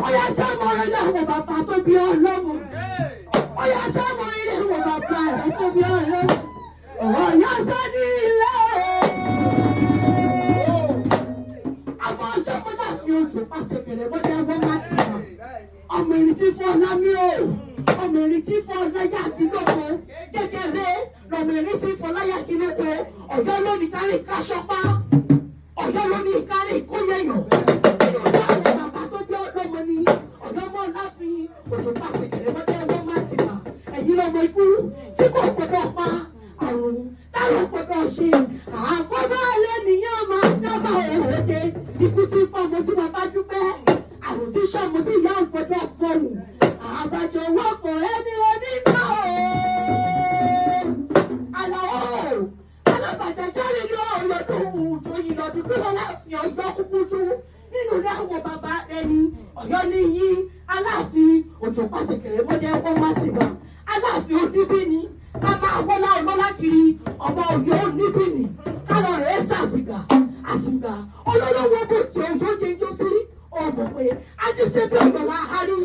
Ọ̀yà sẹ́mu ilé àwọn bàbá tó bí ọlọ́mọ. Ọ̀yà sẹ́mu ilé àwọn bàbá rẹ̀ tó bí ọlọ́mọ. Ọ̀yà sẹ́ni ilé o. Àwọn ọjọ́ mọ́lá fi ojú pàṣẹ kẹrẹ mọ́tẹ́ wọ́n má ti mọ̀. Ọmọ ìrìn tí fọ́ lámí o. Ọmọ ìrìn tí fọ́ láyà kí lóko. Kékeré lọmọ ìrìn tí fọ́ láyà kí lóko. Ọ̀yọ́ lónìí kárí káṣọ́pá. Ọ̀yọ́ lónìí kárí kóyẹ̀yàn. Nínú ilé àwọn bàbá tó bí ọlọ́mọ ni ọ̀yọ́ mọ́ láfi òjò pàṣẹ kẹrẹ mọ́tẹ́ wọ́n má ti mọ̀. Ẹ̀yin lọmọ ikú tí kò gbọdọ̀ pa àrùn táwọn gbọdọ̀ ṣe. Àkọ́bá alẹ́ nìyẹn máa dábàá òde. Ikú tí pọ́nmọ tí bàbá dúpẹ́. Àrùn tí sọ́mọ tí ìyá ò gbọdọ̀ fọ̀hùn. Àbájọ wọ́pọ̀ ẹni onígbà o. Àlàó alábàjá jáde ní ọlọ́dún tó yìí lọ́dún tó lọ láàfin Ọ̀yọ́ kúkúdú nínú ilé àwọn bàbá ẹni Ọ̀yọ́ níyí Aláàfin òjò pàṣẹkẹrẹ mọdẹ wọn má ti bà Aláàfin oníbí ni ká máa wọlá ọlọ́lá kiri ọmọ Ọ̀yọ́ oníbí ni ká lọ rẹ̀ sàṣìgbà àṣìgbà olólówó bòkè Ọ̀yọ́ jẹjọ sí ọmọ pé ajíṣẹ́ bí Ọ̀yọ́ la hárí.